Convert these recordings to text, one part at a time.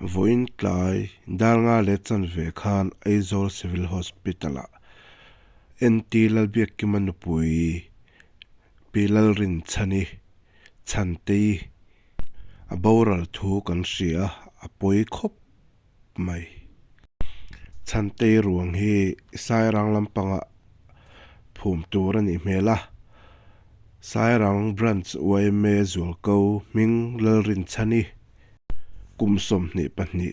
Vawiin tlai dar nga leh chanve khan Aizawl Civil Hospital-ah NT Lalbiakkima nupui Pi Lalrinchhani Chhantei a boral thu kan hria a, a pawi khawp mai. Chhantei ruang hi Sairang lampangah phum tur a nih hmel a, Sairang Branch yma Zualko hming Lalrinchhani kum 22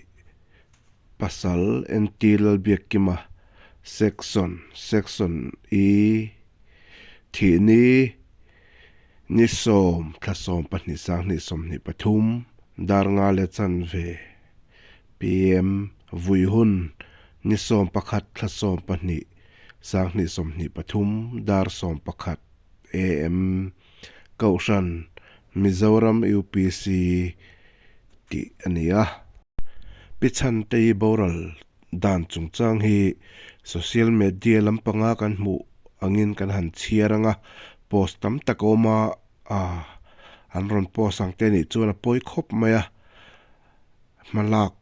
pasal NT Lalbiakkima Section Section I thihni Ni sawm, thla 12 2023, dar nga leh chanve PM, Vui hun, ni 11 thla 12 2023, dar 11 AM, Kohhran, Mizoram UPC tih a ni a. Pi Chhantei boral dan chungchang hi social media lampanga kan hmuh angin kan han chhiar ang a, post tam tak a awm a, ah an rawn post ang te anih chuan a pawi khawp mai a, hmalak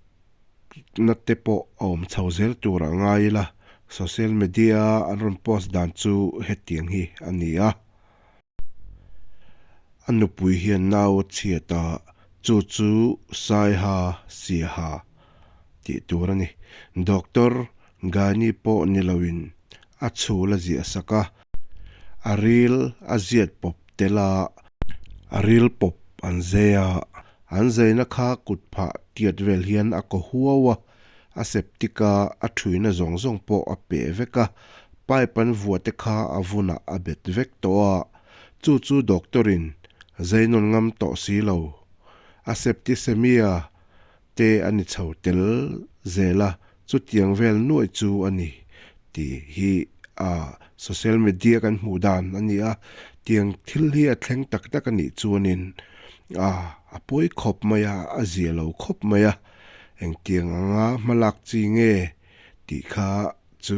na te pawh a awm chho zel tur a ngai ila, social media an rawn post dan chu hetiang hi a ni a. A nupui hian nau a chhiat a, chu chu Saiha Siaha tih tur a ni. Doctor Gani pawh ni loin a chhul a ziah sak a, a ril a ziat pawp tel a, a ril pawp an zai a, an zaina kha kut phah tiat vel hian a kaw huau a, a septic a a thuina zawng zawng pawh a peh vek a, pipe an vuah te kha a vunah a bet vek tawh a, chu chu doctor in zai nawn ngam tawh si lo. A septicemia te a ni chho tel zel a, chutiang vel nuaih chu a ni tih hi a social media kan hmuh dan a ni a, tiang thil hi a thleng tak tak a nih chuanin a a pawi khawp mai a, a zia lo khawp mai a. Engtiang anga hmalak chi nge tih kha chu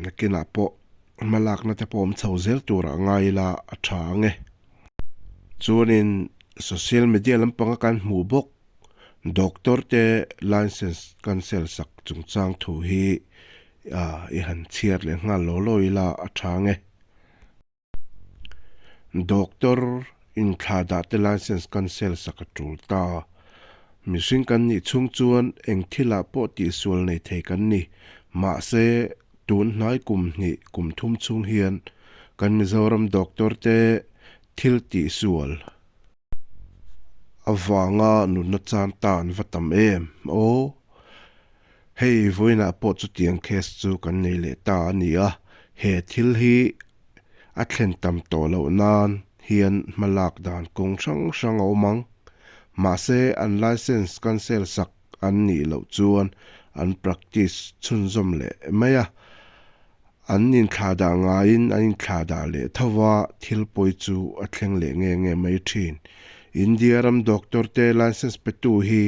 nakinah pawh hmalakna te pawh awm chho zel turah ngai ila a tha ang e. Chuanin social media lampanga kan hmuh bawk doctor te license cancel sak chungchang thu hi i han chhiar leh nghal law law ila a tha ang e. Doctor inthlah dah te license cancel sak a tul ta. Mihring kan nih chhung chuan eng thilah pawh tihsual nei thei kan ni. Mahse, tun hnai kum hnih kum thum chhung hian kan Mizoram doctor te thil tihsual avanga nunna chan ta an va tam em aw. Hei vawiinah pawh chutiang case chu kan nei leh ta a ni a, he thil hi a thlen tam tawh loh nan hian hma lak dan kawng hrang hrang a awm ang. Mahse, an license cancel sak an nih loh chuan an practice chhunzawm leh mai a. An inthlahdah ngaiin an inthlahdah leh tho va, thil pawi chu a thleng leh nge nge mai thin. India ram doctor te license petu hi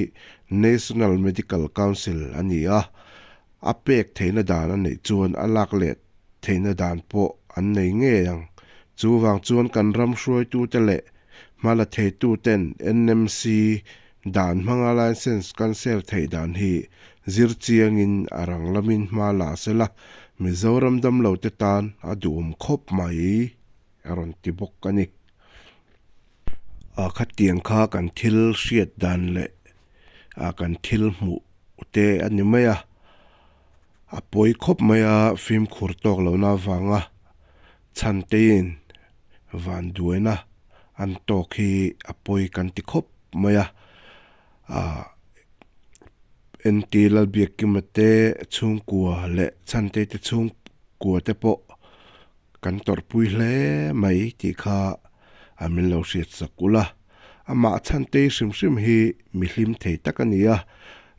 National Medical Council a ni a, a pek theihna dan a neih chuan a lak leh theihna dan pawh an nei ngei ang. Chuvang chuan kan ram hruaitute leh hmala theituten NMC dan hmanga license cancel theih dan hi zir chiangin a rang lamin hma la sela, Mizoram damlote tan a duhawm khawp mai a rawn ti bawk a ni. A khatiang kha kan thil hriat dan leh kan thil hmuh te a ni mai a, a pawi khawp mai a fimkhur tawk lohna avanga chhanteiin vanduaina an tawk hi a pawi kan ti khawp mai a, ah NT Lalbiakkima te chhungkua leh chhantei te chhungkua te pawh Kan tawrhpui hle mai tih kha a min lo hriat sak ul a. Amah Chhantei hrim hrim hi mi hlim thei tak a ni a,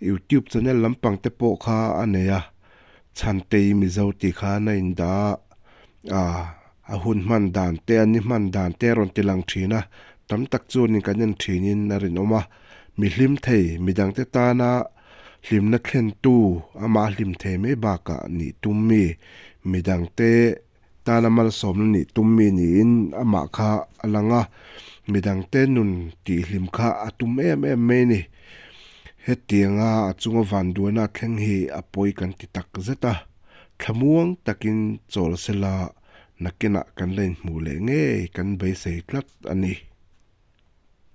YouTube channel lampang te pawh kha a nei a, Chhantei Mizo tih khan a indah a, a hun hman dan te a ni hman dan te a rawn ti lang thin a, tam tak chuanin kan en thinin a rinawm a. Mi hlim thei, midangte tana Hlimna thlentu amah hlim thei mai bakah nih tum mi, midangte tana malsawmna nih tum mi niin amah kha a lang a, midangte nun tihhlim kha a tum em em mai a ni. Hetianga a chunga vanduaina a thleng hi a pawi kan ti tak zet a, thlamuang takin chawl sela nakinah kan la inhmuh leh ngei kan beisei tlat a ni.